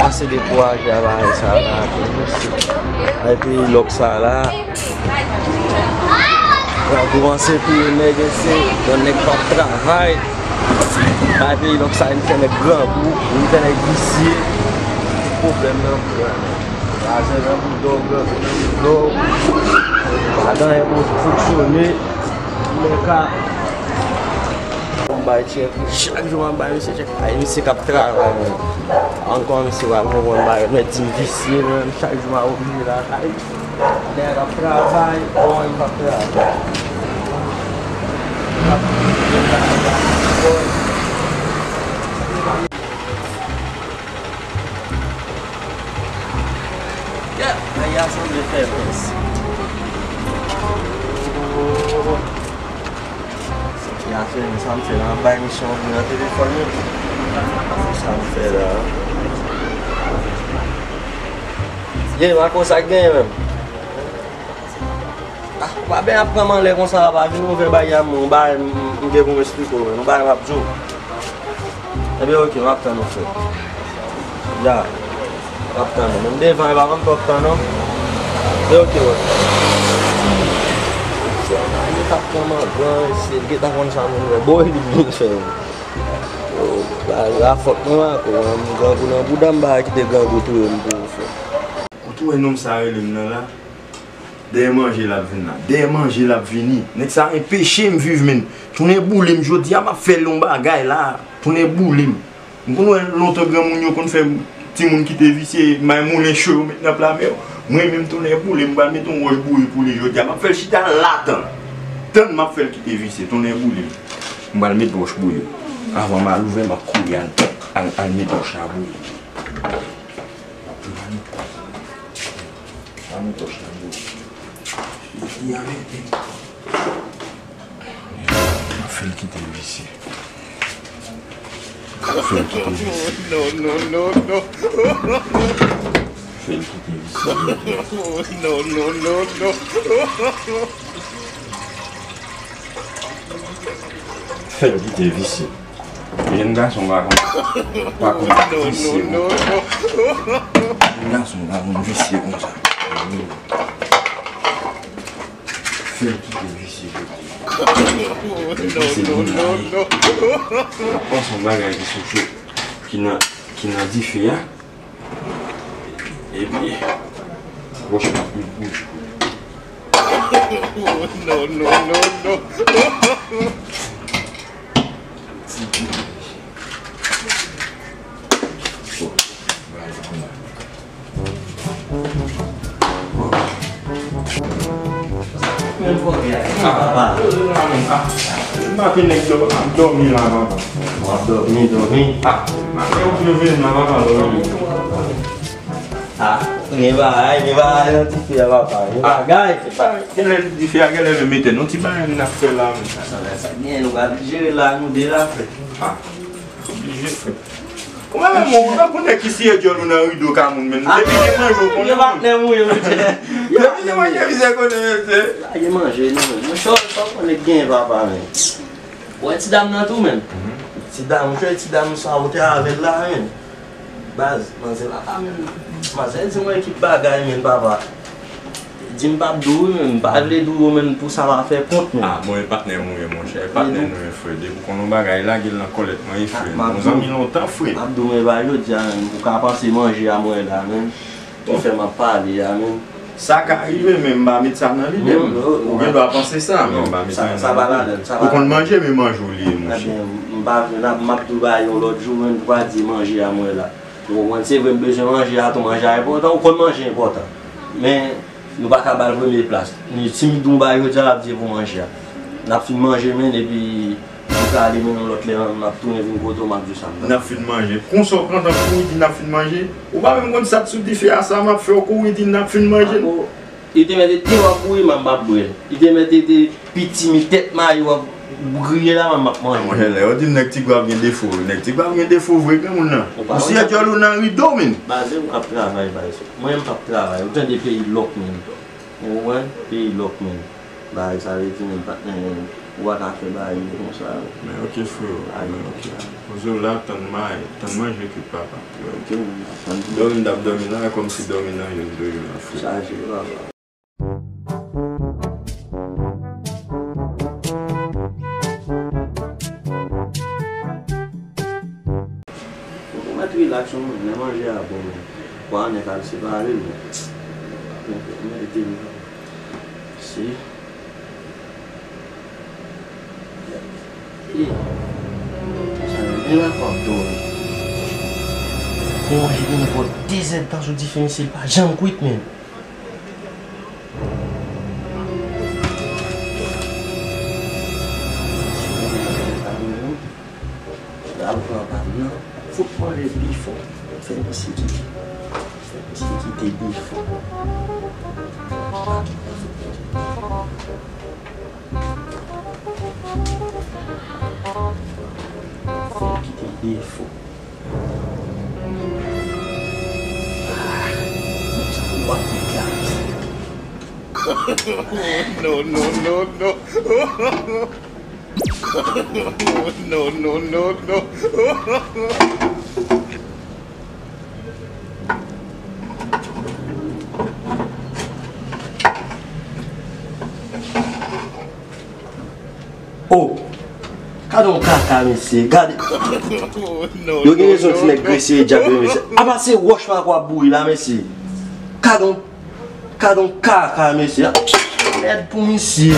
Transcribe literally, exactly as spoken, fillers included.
Ase dekouraje a bagay sa la, tou mesye. Epi lòk sa la, la koumanse touye nèg, se yon nèg k ap travay. Bagay peyi lòk sa, vin fè nèg grangou, vin fè nèg visye. Pwoblèm nan pou lajan nan bouda w, grangou nan bouda w. Pa gen anyen pou fonksyone. Men ka M bay tchèk, wi. Chak jou m ap bay misye tchèk. Ay, misye k ap travay, menm. Ankò misye pral konprann bagay. Mèt di m visye, menm. Chak jou m ap oblije lakay. Nèg ap travay, bon, m p ap travay. Yeah, nèg la sanble fè pès. Sitiyasyon sa m fè la, m ap bay misye yon grenn nan telefòn wi. Se sa m fè la. Ye, Marco, sa k genyen menm? Ah, ou pa byen ap pran m anlè konsa, pa vin ouvè bagay a mwen, yon bagay m, m gen pou m esplike w, menm, yon bagay m ap di w. Ebyen, oke, m ap tann ou, frè. Ya. M ap tann ou. Menm devan, e pa konn pòt tan, non. Ebyen, oke, wè. Yo t ap pran m an gran, se gentan konn sa moun wè. Bon, li vin fè, wi. Yo, la, la fòt mwen, Marco, mwen, m grangou nan bouda m, pa kite grangou touye m pou ou, frè. Ou tou wè nonm sa rele m nan la? Dèyè manje l ap vin la. Dèyè manje l ap vini. Nèg sa enpeche m viv, menm. Tounen boule m jodi a, m ap fè l yon bagay la. Tounen boule m. M konn wè lontan granmoun yo konn fè timoun kite visye, may moulen cho yo met nan pla men yo. Mwen menm tounen boule m, m pral met yon wòch bouyi pou li jodi a. M ap fè l chita la tann. Tann m ap fè l kite visye, tounen boule m. M pral met wòch bouyi. Avan m al ouvè, m ap kouri al, al, al met wòch la bouyi. Ann tòch la bouyi. Li a mete. Fè l kite visye. Fè l kite visye. Non, non, non, non. Fè l kite visye. Non, non, non, non. Fè l kite visye. Jèn gason pa konn, pa konn visye, non. Jèn gason pa konn visye konsa. Fè l kite visye, jodi. Fè l kite visye, jodi. N ap panse yon bagay ki sou cho, ki nan, ki nan dife a. Epi, wòch la ap vin wouj. Non, non, non, non. Maten nèg dò-, ap dòmi la, papa. W ap dòmi, dòmi. Ah, maten ou leve m la, papa, dòmi. Ah, gen bagay, gen bagay nan dife a, papa. Gen bagay. Genlè dife a, genlè menm etèn. Nou ti bagay n ap fè la, men. Sa, sa, sa, sa gen, nou ka jere la, nou de la, frè. Ah, oblije, frè. Ou menm, ou tankou nèg ki siye djòl ou nan rido ka moun, men. Ah, depi gen manje, ou konnen. Gen patnè mwen, mesye. Depi gen manje, misye konnen, mesye. Lage manje, non, men. Monchè, sa w konnen gen, papa, men. Ou wè ti dam nan tou, men. Ti dam, monchè, ti dam sa, ou te avè l la, men. Baz, manzè la pa menm. Manzè di mwen ki bagay, men, papa. Di m p ap di w wi, men m pa vle di w yo, men pou sa pa fè kont, men. Ah, bon, e patnè m ou ye, monchè. E patnè nou ye, frè. Depi w konn yon bagay, lage l nan kòlèt mwen, e frè. Yon zanmi lontan, frè. M ap di w, men, pa jodi a, men, ou ka panse manje a mwen la, men. Ou fè m ap pale a menm. Sa ka rive, men m pa met sa nan lide m. Ou gen dwa panse sa, men m pa met sa nan lide m. Ou konn manje, men manje w li ye, monchè. Ebyen, m pa vle, m ap di w bagay yon lòt jou, men m pa di manje a mwen la. Ou konprann? Se vre, m bezwen manje a tou, manje a enpòtan, ou konn manje enpòtan. Men, nou pa ka ba l premye plas. Men si m di w bagay jodi a, l ap di e pou manje a. N ap fin manje, men, epi nou prale, men yon lòt lè, n ap tounen vin kote w, m ap di w sa m t ap. N ap fin manje. Konsa w pran tan kouri di n ap fin manje? Ou pa menm konn sa k sou dife a, sa m ap fè w kouri di n ap fin manje? Li te mèt te w ap bouyi, m ap bwè l. Li te mèt te piti mi tèt mayi w ap griye la, m ap manje. Monchè, lè yo di nèg Ti Gwav gen defo, nèg Ti Gwav gen defo vre, granmoun nan. Ou si e djòl ou nan rido, men. Baze, m ap travay, baze. Mwen, m p ap travay. Ou tande peyi lòk, men. Ou konprann? Peyi lòk, men. Bagay sa vle di menm patnè, ou pa ka fè bagay yo konsa. Men ok, freo, men ok. Poze w la, tann may, tann manje kwit papa. Ok, men, ap tann. Dòmi m t ap dòmi la, kòmsi dòmi nan yonn de yo la, freo. Chaje, papa. Ou mèt rilaks, non, men manje a bon, men. Pwa nèt al separe l, men. Men, men, ede m. Si. Ih. Sa nan men la, w ap dòmi. Bon, manje vini bò dezèdtan sou dife, mesye, li pa janm kwit, men. Al pran pa m nan. Fout manje pi fò. Fè misye kite. Fè misye kite pi fò. Fè l kite defo. Non, non, non, non. Non, non, non, non. Oh! Gade yon kaka, mesye. Gade. Yo gen rezon di nèg grese e dyab yo, mesye. Apa se wòch pa kwa bouyi la, mesye. Gade yon, gade yon kaka, mesye. Mèd pou misye.